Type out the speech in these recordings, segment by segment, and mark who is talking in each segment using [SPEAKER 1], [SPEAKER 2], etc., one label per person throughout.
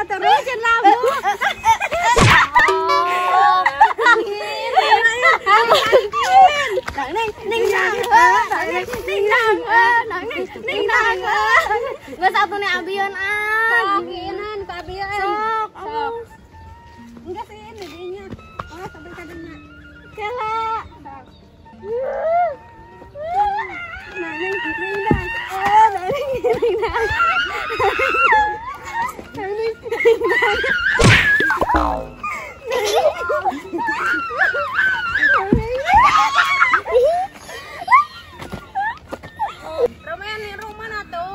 [SPEAKER 1] Atuh rujen labu. Geus atuh nih abieun ah. Sok ieunan ka abieun. Sok. Sok. Enggak sih ini dinya. Oh, sampai kadenya. Kela. Sok. Nang ning ning nang. Oh, nang ning ning nang. Nang ning ning nang.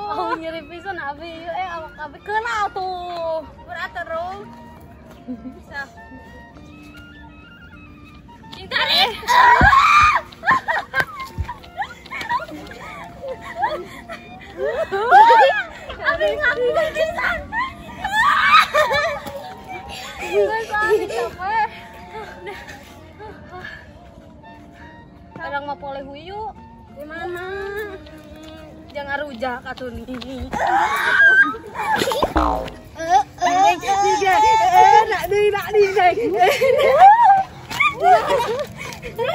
[SPEAKER 1] Oh, nyeri pisan abi awak abi kena tuh. Berat terus. Bisa. Cing tarik. Abi ngaku pisan. Geus abi capek. Kadang mah poleh huyu. Di mana? Jangan rujak atuh nih.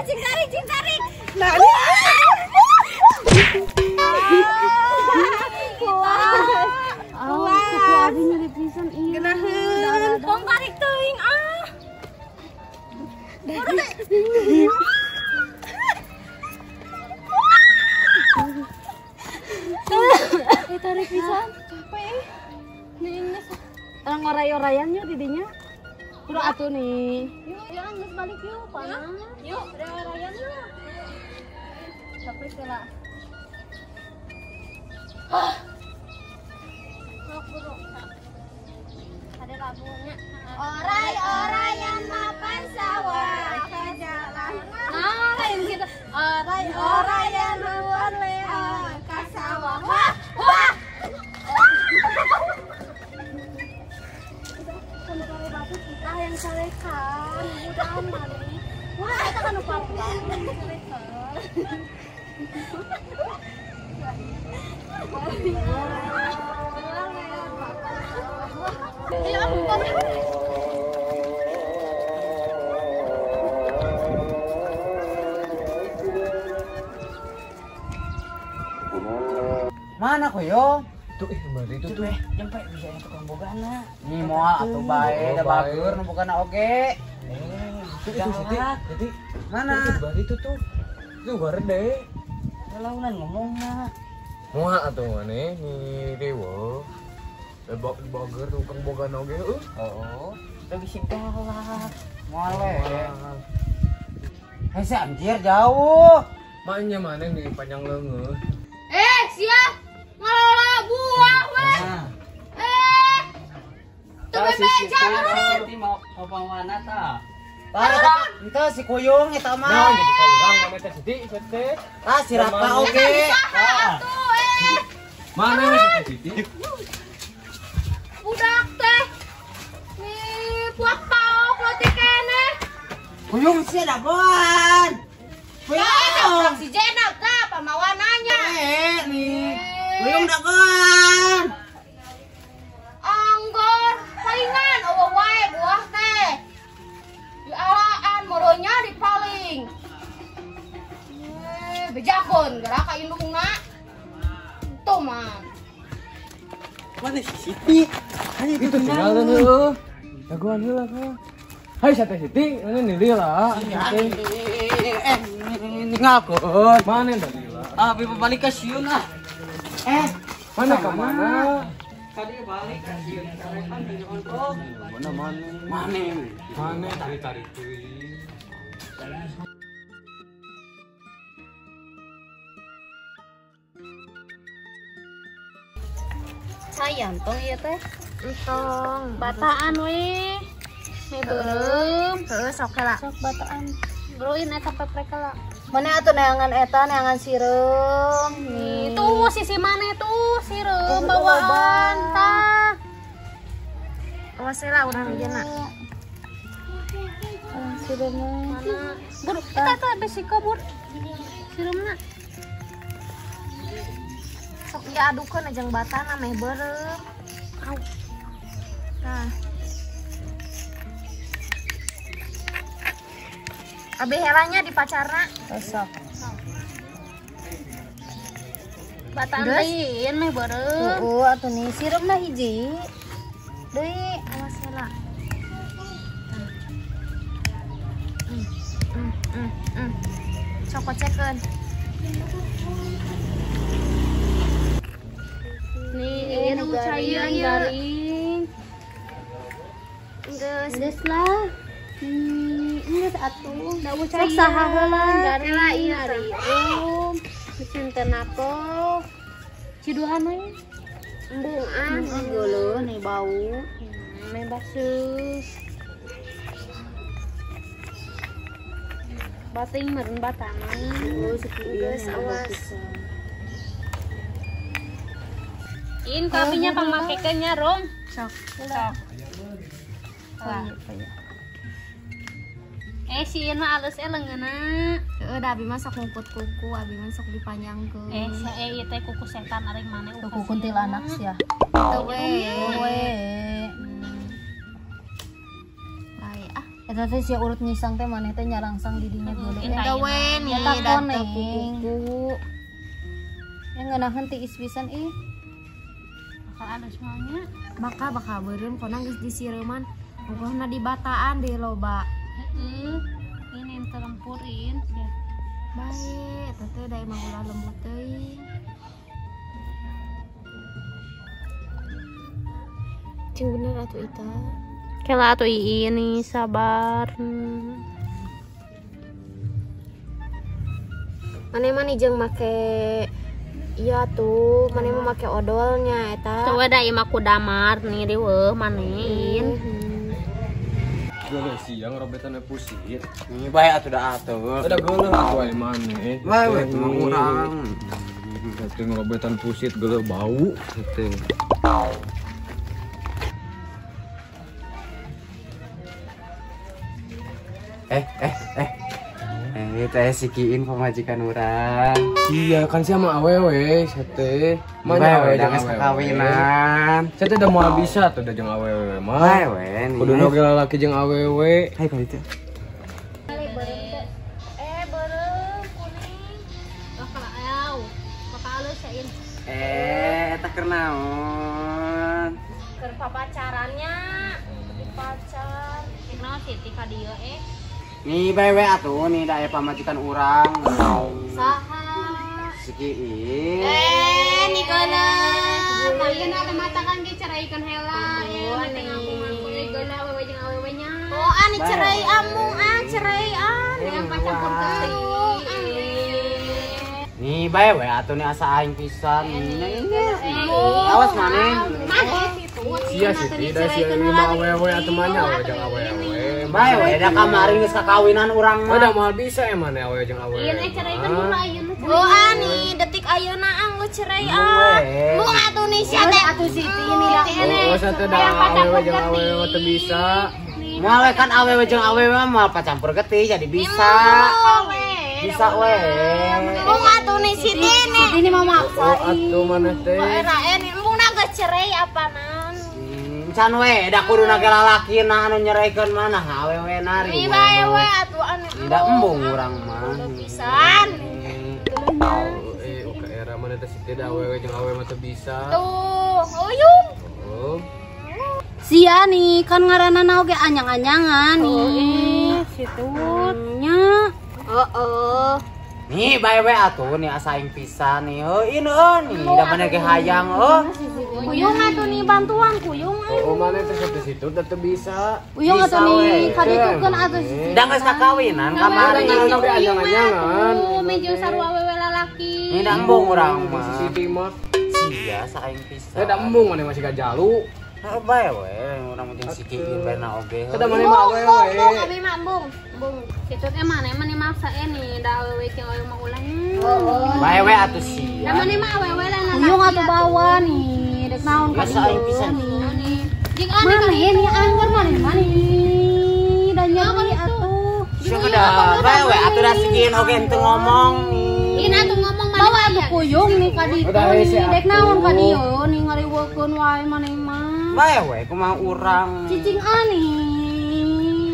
[SPEAKER 1] Cing tarik, cing tarik. Kuat. Abi nyeri pisan ieu. Geunaheun. Tong tarik teuing ah. Tarik pisan, capek. Nih, orang oray-orayan yuk didinya. Kudu atuh nih. Yuk, ya geus balik yuk, panas. Yuk, oray-orayan yuk. Capek heula. Sok buru. Ada lagunya.
[SPEAKER 2] Oray-orayan mapan sawah ke jalan.
[SPEAKER 1] Nah, lain gitu.
[SPEAKER 2] Oray-orayan mapan leon ka sawah. Wah, wah.
[SPEAKER 1] Kita yang salekan, udah mami. Wah, kita kan lupa salekan.
[SPEAKER 3] Mana koyo?
[SPEAKER 4] Tuh bari itu tuh.
[SPEAKER 3] Nyampe bisa yang tukang bogana. Nih moal atuh bae da bager nu bogana oge.
[SPEAKER 4] Itu Siti, Siti.
[SPEAKER 3] Mana?
[SPEAKER 4] Itu bari itu tuh. Itu barede.
[SPEAKER 3] Launan ngomongna.
[SPEAKER 4] Moal atuh maneh ni dewa. Bager tukang bogana oge heuh.
[SPEAKER 3] Oh, teu bisi galak. Moal we. Hese anjir jauh.
[SPEAKER 4] Maknya maneh nih panjang leungeut.
[SPEAKER 2] Sia ngalola buah weh. Teu bebeja meureun.
[SPEAKER 3] Mau pamana ta? Tah, henteu si Kuyung eta mah.
[SPEAKER 4] Nah, jadi ka urang maneh teh Siti teh.
[SPEAKER 3] Tah si Raka oge.
[SPEAKER 4] Mana we si Siti?
[SPEAKER 2] Budak teh. Nih buat paok leutik keneh.
[SPEAKER 3] Kuyung sia dagoan. Kuyung.
[SPEAKER 2] Si Jenab tah pamawananya.
[SPEAKER 3] Nih. Kuyung dagoan.
[SPEAKER 2] Anggor palingan eueuh wae buah teh. Dialaan moronya dipaling. Bejakeun geura ka indungna. Tuh man.
[SPEAKER 3] Mana si Siti?
[SPEAKER 4] Itu tinggal heuh. Dagoan heula ka. Hai sate Siti, mana nilai lah.
[SPEAKER 3] Ninggalkeun.
[SPEAKER 4] Mana tadi lah?
[SPEAKER 3] Ah, abi balik ka sieun ah.
[SPEAKER 4] Mana ka mana?
[SPEAKER 3] Tadi balik ka sieun sarepan di ongkong.
[SPEAKER 4] Mana mana?
[SPEAKER 3] Mana?
[SPEAKER 4] Mana tarik-tarik teuing.
[SPEAKER 1] Sayang tong ieu teh.
[SPEAKER 2] Entong.
[SPEAKER 1] Bataan we. Mie beureum.
[SPEAKER 2] Heeh, sok heula.
[SPEAKER 1] Sok bataan. Beruin eta peprek heula.
[SPEAKER 2] Mana atuh neangan eta, neangan sireum.
[SPEAKER 1] Nih, tuh sisi mana tuh sireum bawaan tah.
[SPEAKER 2] Awas heula urang ayeuna.
[SPEAKER 1] Sireumna mana? Bur, eta teh besi kabur. Sireumna. Sok
[SPEAKER 2] Ya adukeun jeung batana meh beureum. Au. Tah. Abi helanya di pacarna.
[SPEAKER 1] Sok.
[SPEAKER 2] Batan deui meh beureum.
[SPEAKER 1] Heeh atuh nih sireumna hiji. Deui
[SPEAKER 2] awas heula. Sok kocekeun.
[SPEAKER 1] Nih, nu cair garing.
[SPEAKER 2] Geus
[SPEAKER 1] geus lah. Geus atuh, da cair. Sok saha heula
[SPEAKER 2] garing ari.
[SPEAKER 1] Cinten apa? Ciduhan we.
[SPEAKER 2] Embung ah,
[SPEAKER 1] geuleuh nih bau. Meh basuh. Bating meureun batana. Oh,
[SPEAKER 2] geus awas.
[SPEAKER 1] In kapinya pangmakekeun nya, Rom.
[SPEAKER 2] Sok.
[SPEAKER 1] Sok. Si ieu mah alus leungeunna.
[SPEAKER 2] Heeh, da abi mah sok ngukut kuku, abi mah sok dipanjangkeun.
[SPEAKER 1] Ieu teh kuku setan ari maneh
[SPEAKER 5] kuku kuntilanak sia.
[SPEAKER 2] Teu we.
[SPEAKER 5] We.
[SPEAKER 2] Bae ah.
[SPEAKER 5] Eta teh sia urut nyisang teh maneh teh nyarangsang di dinya geuleuh.
[SPEAKER 2] Teu we nih
[SPEAKER 5] da
[SPEAKER 2] teu kuku.
[SPEAKER 5] Ya ngeunaheun tiis pisan ih.
[SPEAKER 1] Bakal alus mah nya.
[SPEAKER 2] Bakal beureum kona geus disireuman. Ongkohna di bataan di loba.
[SPEAKER 1] Heeh. Ini terempurin ya.
[SPEAKER 2] Bae, eta teh da emang ulah lembut teuing. Cing bener atuh ita.
[SPEAKER 1] Kela atuh ini sabar.
[SPEAKER 2] Mane mah jeung make iya tuh, mane mah make odolnya eta.
[SPEAKER 1] Coba da ieu mah kudamar nih riweuh manein.
[SPEAKER 4] Geuleuh siang robetan pusit.
[SPEAKER 3] Ini bae atuh da atuh.
[SPEAKER 4] Ada geuleuh atuh aya maneh.
[SPEAKER 3] Bae we mah urang.
[SPEAKER 4] Teh ngerobetan pusit geuleuh bau teh.
[SPEAKER 3] Teh sikiin pamajikan urang.
[SPEAKER 4] Iya kan sia mah awewe teh.
[SPEAKER 3] Mana awewe jangan kakawinan.
[SPEAKER 4] Saya teh udah moal bisa tuh udah jeung awewe mah.
[SPEAKER 3] Bae we.
[SPEAKER 4] Kudu oge lalaki jeung awewe.
[SPEAKER 3] Hai ka ditu.
[SPEAKER 2] Beureum kuning.
[SPEAKER 1] Bakal ayau. Bakal alus sain.
[SPEAKER 3] Eta keur naon?
[SPEAKER 2] Keur papacarannya, di pacar.
[SPEAKER 1] Naon sih ti ka dieu
[SPEAKER 3] Nih bae we atuh nih da aya pamajikan urang.
[SPEAKER 2] Saha?
[SPEAKER 3] Sikiin.
[SPEAKER 2] Nih geuleuh.
[SPEAKER 1] Ayeuna teh mata kan ge ceraikeun heula. Ieu mah teh ngaku-ngaku deui geuleuh awewe jeung awewe nya.
[SPEAKER 2] Oh, ani cerai amung ah, cerai ah.
[SPEAKER 1] Yang pacampur teuing.
[SPEAKER 3] Nih bae we atuh nih asa aing pisan. Awas maneh.
[SPEAKER 4] Sia sih da sia ini mah awewe atuh mah nya awewe jeung awewe.
[SPEAKER 3] Bae we da kamari geus kakawinan urang mah.
[SPEAKER 4] Udah moal bisa emang awewe jeung awewe.
[SPEAKER 1] Ieu ceraikeun heula ayeuna.
[SPEAKER 2] Oh ani detik ayeuna anggo cerai ah. Mung atuh nih sia teh
[SPEAKER 5] atuh Siti ini lah.
[SPEAKER 4] Oh, satu da awewe jeung awewe teu bisa.
[SPEAKER 3] Moal we kan awewe jeung awewe mah moal pacampur getih jadi bisa. Bisa we.
[SPEAKER 2] Mung atuh nih Siti nih.
[SPEAKER 5] Siti ini mau maksa.
[SPEAKER 4] Oh atuh maneh teh.
[SPEAKER 2] Era nih mung geus cerai apa naon.
[SPEAKER 3] Can we da kudu na ge lalaki na anu nyeraikeun mah nah awewe nari.
[SPEAKER 2] Ih bae we atuh anu.
[SPEAKER 3] Da embung urang mah.
[SPEAKER 2] Pisan.
[SPEAKER 4] Oke era maneh teh Siti da awewe jeung awewe mah teu bisa.
[SPEAKER 2] Tuh, uyung.
[SPEAKER 4] Oh.
[SPEAKER 5] Sia nih kan ngaranna oge anyang-anyangan nih.
[SPEAKER 1] Situt
[SPEAKER 5] nya.
[SPEAKER 2] Heeh.
[SPEAKER 3] Nih bae we atuh nih asa aing pisan nih. Heuh ieu nih da maneh ge hayang heuh.
[SPEAKER 2] Kuyung atuh nih bantuan kuyung.
[SPEAKER 4] Oh, maneh teh satu situ teu bisa.
[SPEAKER 5] Uyung atuh nih kaditukeun atuh.
[SPEAKER 3] Da geus kakawinan kamari.
[SPEAKER 4] Oge anyang-anyangan.
[SPEAKER 1] Mejo sarua awewe lalaki.
[SPEAKER 3] Nih da embung urang mah.
[SPEAKER 4] Siti mah.
[SPEAKER 3] Sia asa aing pisan.
[SPEAKER 4] Da embung maneh masih gajalu.
[SPEAKER 3] Nah, bae we urang mah jeung sikiin bae na oge.
[SPEAKER 4] Kada maneh mah awewe.
[SPEAKER 2] Embung abi mah embung. Embung.
[SPEAKER 1] Situ teh maneh mah maksa nih da awewe jeung awewe mah ulahnya.
[SPEAKER 3] Bae we atuh sia.
[SPEAKER 1] Da maneh mah awewe lah
[SPEAKER 5] Uyung atuh bawa nih rek naon ka
[SPEAKER 3] Masa aing pisan.
[SPEAKER 1] Jeung ane
[SPEAKER 5] maneh nih anggar maneh maneh da nyeri atuh.
[SPEAKER 3] Sia kada bae we atuh da sikiin oge henteu ngomong nih.
[SPEAKER 1] Ieu atuh ngomong
[SPEAKER 5] Bawa atuh kuyung nih ka ditu nih. Dek naon ka dieu nih ngariweukeun wae maneh mah.
[SPEAKER 3] Bae we kumaha urang.
[SPEAKER 5] Cicing ani.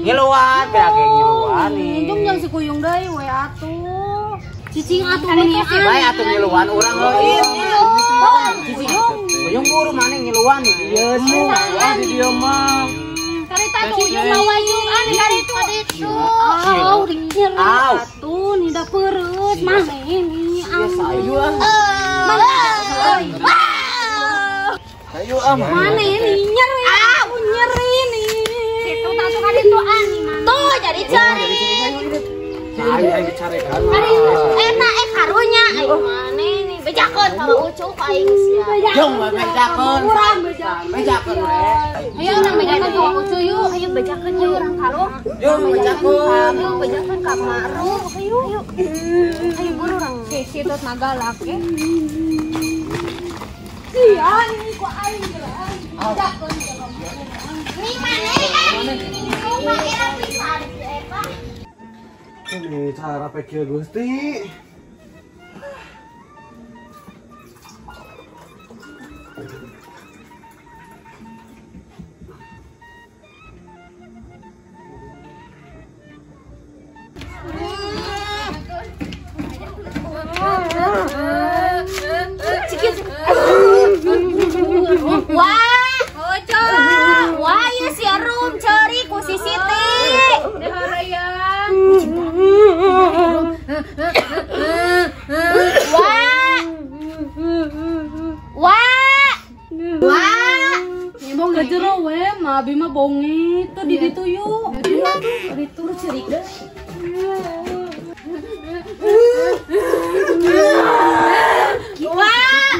[SPEAKER 3] Ngiluan, beak ge ngiluan nih.
[SPEAKER 5] Jung jeung si kuyung deui we atuh. Cicing atuh meni ani.
[SPEAKER 3] Bae atuh ngiluan urang leuit. Cicing kuyung buru maneh ngiluan di dieu sih. Di dieu mah.
[SPEAKER 1] Karita kuyung mawa yung ani karitu kaditu.
[SPEAKER 5] Au dingin atuh nih da peureut maneh nih.
[SPEAKER 3] Ayo ah.
[SPEAKER 4] Ayo ah.
[SPEAKER 5] Maneh nih nyeri. Aku nyeri nih.
[SPEAKER 1] Situ tatu kaditu ani mah.
[SPEAKER 2] Tuh jadi cari.
[SPEAKER 4] Ayo ayo carekan.
[SPEAKER 2] Enak karunya ayo maneh nih bejakeun sama Ucup aing sia.
[SPEAKER 3] Jong bejakeun.
[SPEAKER 5] Urang bejakeun.
[SPEAKER 3] Bejakeun we.
[SPEAKER 1] Ayo urang bejakeun ka Ucup yuk.
[SPEAKER 2] Ayo bejakeun yuk urang karuh.
[SPEAKER 3] Jong bejakeun.
[SPEAKER 2] Ayo bejakeun ka Ma'ruf. Ayo. Ayo buru urang.
[SPEAKER 1] Si situ nagalak eh.
[SPEAKER 5] Sia nih ku aing geura. Bejakeun.
[SPEAKER 2] Nih maneh eh. Kumaha era pisan si eta.
[SPEAKER 4] Ini cara pikir Gusti.
[SPEAKER 2] Wah, wah, ya si Rum ceri ku si Siti.
[SPEAKER 1] Deharayan.
[SPEAKER 2] Wah, wah, wah.
[SPEAKER 5] Ngomong gak jero we, mah abi mah bongi tuh di ditu yuk. Di ditu cerik deh.
[SPEAKER 2] Wah,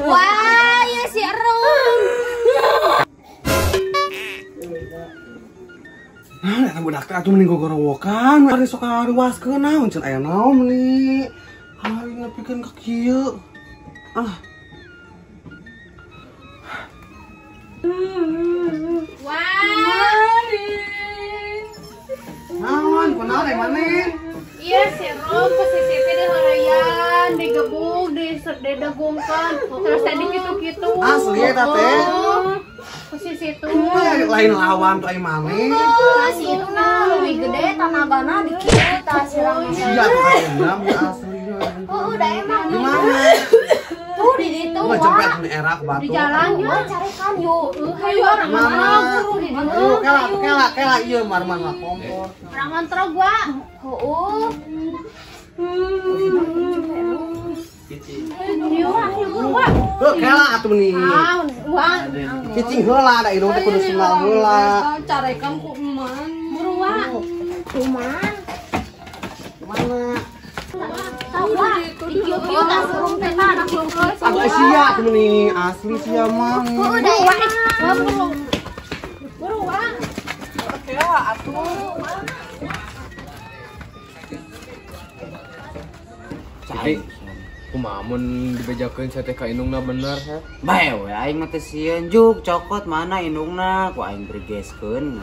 [SPEAKER 2] wah, ya si Rum.
[SPEAKER 4] Nah, eta budak teh atuh mending gogorowokan, ari sok ngariwaskeun naon ceun aya naon meuni. Ari nepikeun ka kieu. Ah.
[SPEAKER 1] Wah.
[SPEAKER 4] Naon, kunaon ai maneh?
[SPEAKER 1] Iya si Rum ke si Siti diharayan, digebuk, didegungkan, terus tadi gitu-gitu.
[SPEAKER 4] Asli eta teh.
[SPEAKER 1] Ke si situ.
[SPEAKER 4] Lain lawan tuh ai maneh.
[SPEAKER 2] Si itu nah lebih gede tanagana di kieu tah sirang.
[SPEAKER 4] Sia tuh asli.
[SPEAKER 2] Oh, udah emang.
[SPEAKER 4] Di mana?
[SPEAKER 2] Tuh di ditu.
[SPEAKER 4] Wah, jempet di era batu.
[SPEAKER 1] Di jalan
[SPEAKER 2] yuk, carekan yuk.
[SPEAKER 1] Hayu orang mana buru di ditu.
[SPEAKER 4] Kela kela kela ieu marman mah kompor.
[SPEAKER 1] Orang ngontrol gua.
[SPEAKER 2] Heueuh.
[SPEAKER 1] Yuk, ayo buru gua.
[SPEAKER 4] Heuh, kela atuh nih.
[SPEAKER 1] Wah,
[SPEAKER 4] cicing heula da indung teh kudu sendal heula.
[SPEAKER 5] Carekan ku eman.
[SPEAKER 1] Buru wa.
[SPEAKER 2] Kuman.
[SPEAKER 4] Mana?
[SPEAKER 2] Tahu wa. Kieu-kieu tah surung teh tah anak lungkeus.
[SPEAKER 4] Atuh sia atuh nih, asli sia mah.
[SPEAKER 2] Heueuh da emang.
[SPEAKER 1] Buru wa.
[SPEAKER 3] Kela atuh.
[SPEAKER 4] Cai. Kumaha mun dibejakeun saya teh ka indungna bener ha?
[SPEAKER 3] Bae we aing mah teh sieun juk cokot mana indungna ku aing brigeskeun.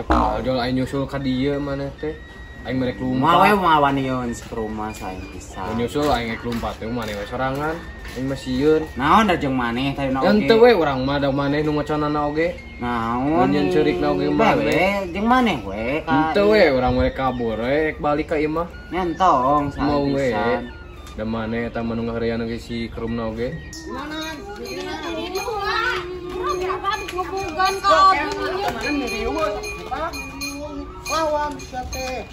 [SPEAKER 4] Kumaha jol aing nyusul ka dieu maneh teh. Aing merek lumpat.
[SPEAKER 3] Moal we moal wanieun rumah saing pisan.
[SPEAKER 4] Nyusul aing rek lumpat teh maneh we sorangan. Aing mah sieun.
[SPEAKER 3] Naon da jeung maneh tadi na oge.
[SPEAKER 4] Henteu we urang mah da maneh nu ngaconana oge.
[SPEAKER 3] Naon?
[SPEAKER 4] Nyeun ceurikna oge maneh.
[SPEAKER 3] Jeung maneh we ka.
[SPEAKER 4] Henteu we urang merek kabur we balik ka imah.
[SPEAKER 3] Entong
[SPEAKER 4] mau we. Da maneh eta mah nu ngaheureuyan oge si kerumna oge.
[SPEAKER 5] Ngebugan ka
[SPEAKER 4] lawan sia teh.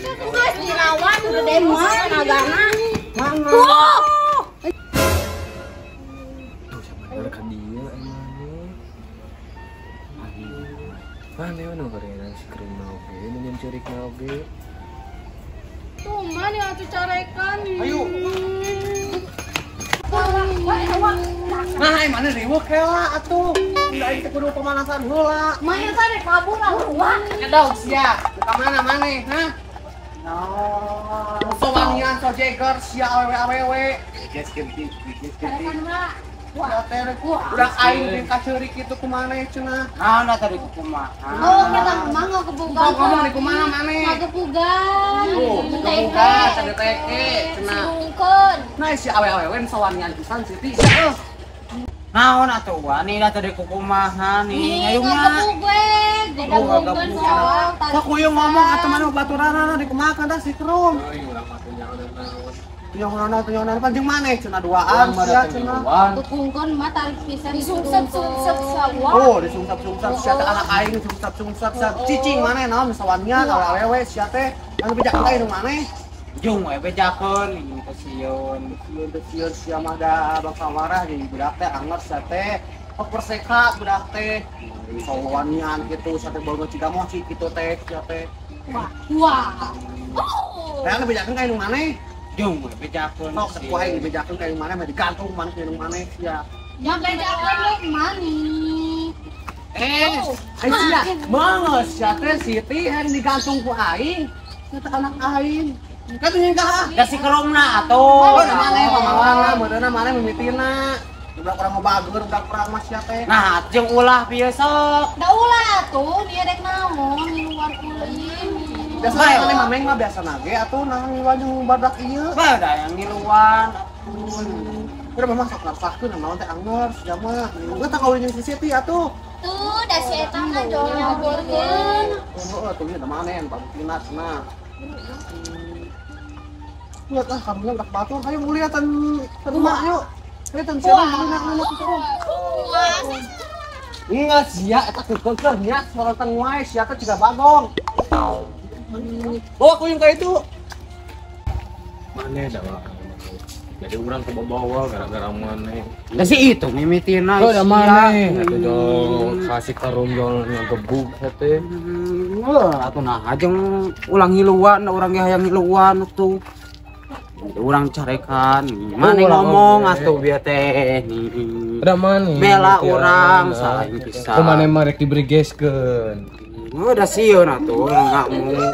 [SPEAKER 2] Geus dilawan gede mah tenagana.
[SPEAKER 4] Mana?
[SPEAKER 2] Tuh.
[SPEAKER 4] Tuh sabener ka dieu ai maneh. Maneh we nu ngaheureuyan si kerumna oge, nu nyeun ceurikna oge.
[SPEAKER 5] Tuh mana atuh carekan.
[SPEAKER 4] Ayo. Nah, ai mana riweuh kela atuh. Udah aing teh kudu pemanasan heula.
[SPEAKER 5] Mah eta rek kabur atuh wa.
[SPEAKER 4] Ngedog sia. Ka mana maneh, hah? No. So wangian so jeger sia awewe-awewe.
[SPEAKER 3] Geus geutik, geus geutik.
[SPEAKER 1] Carekan wa.
[SPEAKER 4] Udah aing jeung kaceurik kitu kumaha cenah.
[SPEAKER 3] Naon da tadi kumaha?
[SPEAKER 1] Oh, kita mah ngagebugan.
[SPEAKER 4] Ngomong di kumaha maneh?
[SPEAKER 1] Ngagebugan.
[SPEAKER 4] Ngagebugan sadeteke cenah.
[SPEAKER 2] Sungkeun.
[SPEAKER 4] Nah si awewe sawanian pisan Siti. Heuh.
[SPEAKER 3] Naon atuh wani da tadi kumaha nih? Ayo mah.
[SPEAKER 1] Ngagebug we. Ngagebugan sok.
[SPEAKER 4] Sok kuyu ngomong atuh maneh baturanana di kumaha da si Krum.
[SPEAKER 6] Euy urang mah teu nyaho naon.
[SPEAKER 4] Teu nyaho panjang maneh cenah duaan sia cenah.
[SPEAKER 1] Tukungkeun mah tarik pisan
[SPEAKER 2] Disungsep-sungsep sawah.
[SPEAKER 4] Oh, disungsep-sungsep sia teh anak aing sungsep-sungsep sia cicing maneh naon sawanian awewe sia teh anu bejakeun aing maneh.
[SPEAKER 3] Jung we bejakeun ini teh sieun.
[SPEAKER 4] Sieun teh sieun sia mah da bangsa marah jadi budak teh anger sia teh. Perseka budak teh. Sawanian kitu sia teh bawa ciga moci kitu teh sia teh.
[SPEAKER 1] Wah. Wah.
[SPEAKER 4] Hayang dibejakeun ka indung maneh.
[SPEAKER 3] Jung we bejakeun.
[SPEAKER 4] Sok ku aing dibejakeun ka indung maneh mah digantung maneh ka indung maneh sia.
[SPEAKER 1] Ya bejakeun lu maneh.
[SPEAKER 4] Ai sia, meungeus sia teh Siti hayang digantung ku aing. Eta anak aing. Kan teu ka.
[SPEAKER 3] Da si keromna atuh.
[SPEAKER 4] Oh, da maneh pamawana, meureunna maneh mimitina. Budak urang mah bager, budak urang mah sia teh.
[SPEAKER 3] Nah, jeung ulah pieu sok.
[SPEAKER 1] Da ulah atuh, dia rek naon ngiluan ulin.
[SPEAKER 4] Biasa maneh mameng mah biasa nage atuh nah ngiluan jeung badak ieu.
[SPEAKER 3] Bae da yang ngiluan atuh.
[SPEAKER 4] Udah memang sok ngarsahkeun naon teh anger sia mah. Geus tah kawin jeung si Siti atuh.
[SPEAKER 2] Tuh, da si eta mah jauh nyaborkeun.
[SPEAKER 4] Heeh, atuh ieu da maneh pamtina cenah. Lihat ah kamunya udah batur, ayo lihat rumah yuk. Lihat siapa yang nak itu. Enggak sia eta keukeuh nya sorotan wae sia teh jiga bagong. Bawa kuyung ka itu.
[SPEAKER 6] Maneh da mah. Jadi urang kebawa gara-gara maneh.
[SPEAKER 3] Da si itu mimitina.
[SPEAKER 6] Oh, da maneh. Atuh jol kasih karum jol ngegebug teh.
[SPEAKER 3] Heuh, atuh nah jeung ulang ngiluan, urang ge hayang ngiluan atuh. Urang carekan, maneh ngomong atuh bieu teh.
[SPEAKER 6] Da maneh.
[SPEAKER 3] Bela urang salah pisan.
[SPEAKER 6] Kumaneh mah rek diberi geskeun.
[SPEAKER 3] Heuh, da sieun atuh urang ngomong.